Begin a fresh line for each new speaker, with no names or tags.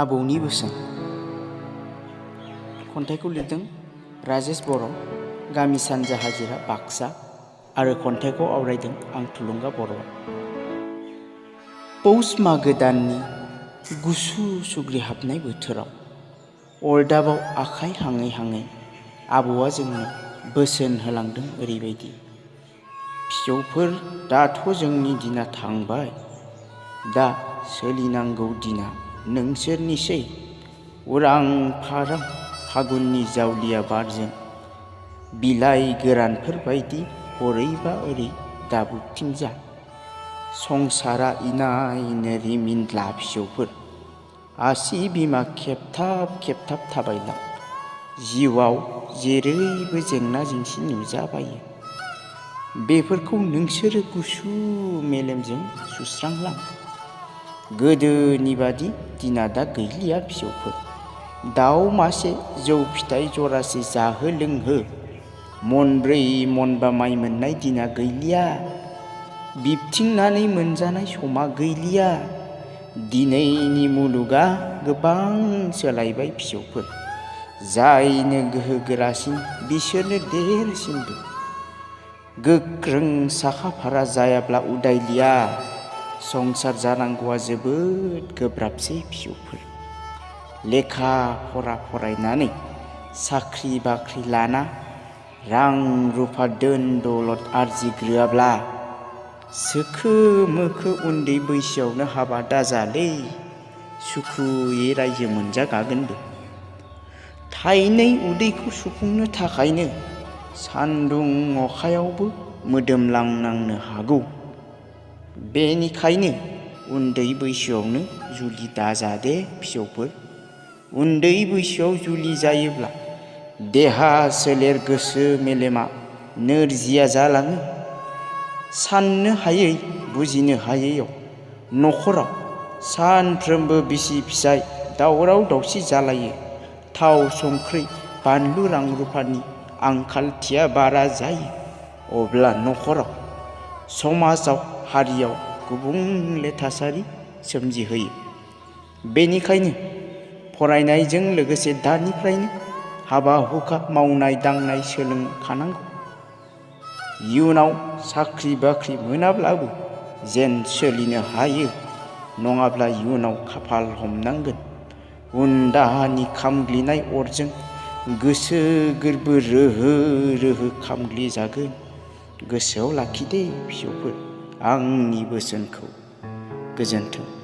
आबौनि बोसोन खन्थाइखौ लिरदों राजेश बर', गामि सानजा हाजिरा बाक्सा आरो खन्थाइखौ आवरायदों आं थुलुंगा बर'आ। पौष मागो दाननि गुसु सुग्रीहाबनाय बोथोराव अरदाबाव आखाइ हाङै हाङै आबौआ जोंनो बोसोन होलांदों ओरैबायदि। फिसौफोर, दाथ' जोंनि दिना थांबाय, दा सोलिनांगौ दिना नोंसोरनिसै। उरां फारां फागुननि जावलिया बारजों बिलाइ गोरानफोर बायदि हरैबा ओरै दाबुथिंजा। संसारा इनायनो रिमिनला फिसौफोर, आसि बिमा खेबथाब खेबथाब थाबायलां। जिउआव जेरैबो जेंना जेंसि नुजाबायो, बेफोरखौ नोंसोरो गुसु मेलेमजों सुस्रांलां। गोदोनि बादि दिना दा गैलिया फिसौफोर, दाउ मासे जौ फिथाइ जरासे जाहो लोंहो मनब्रै मनबा माइ मोननाय दिना गैलिया। बिबथिंनानै मोनजानाय समा गैलिया। दिनैनि मुलुगा गोबां सोलायबाय फिसौफोर, जायनो गोहो गोरासिन बिसोरनो देरसिनबो। गोख्रों साखा फारा जायाब्ला उदायलिया। संसार जानांगौआ जोबोद गोब्राबसै फिसौफोर। लेखा फरा फरायनानै साख्रि बाख्रि लाना रां रुफा दोन दौलत आरजिग्रोआब्ला सोखो मोखो उन्दै बैसोआवनो हाबा दाजालै, सुखुयै रायजो मोनजागागोनबो। थाइनै उदैखौ सुफुंनो थाखायनो सान्दुं अखायावबो मोदोमलांनांनो हागौ। बेनिखायनो उन्दै बैसोआवनो जुलि दाजादे फिसौफोर। उन्दै बैसोआव जुलि जायोब्ला देहा सोलेर गोसो मेलेमा नोरजिया जालाङो। साननो हायै बुजिनो हायैयाव न'खराव सानफ्रोमबो बिसि फिसाय दावराव दावसि जालायो। थाव संख्रि बानलु रां रुफानि आंखालथिया बारा जायो। अब्ला न'खराव समाजाव हारियाव गुबुंले थासारि सोमजिहोयो। बेनिखायनो फरायनायजों लोगोसे दानिफ्रायनो हाबा हुखा मावनाय दांनाय सोलोंखानांगौ। इयुनाव साख्रि बाख्रि मोनाब्लाबो जेन सोलिनो हायो, नङाब्ला इयुनाव खाफाल हमनांगोन। उन दाहानि खामग्लिनाय अरजों गोसो गोरबो रोहो रोहो खामग्लि जागोन। गोसोआव लाखिदे फिसौफोर आंनि बोसोनखौ। गोजोन्थों।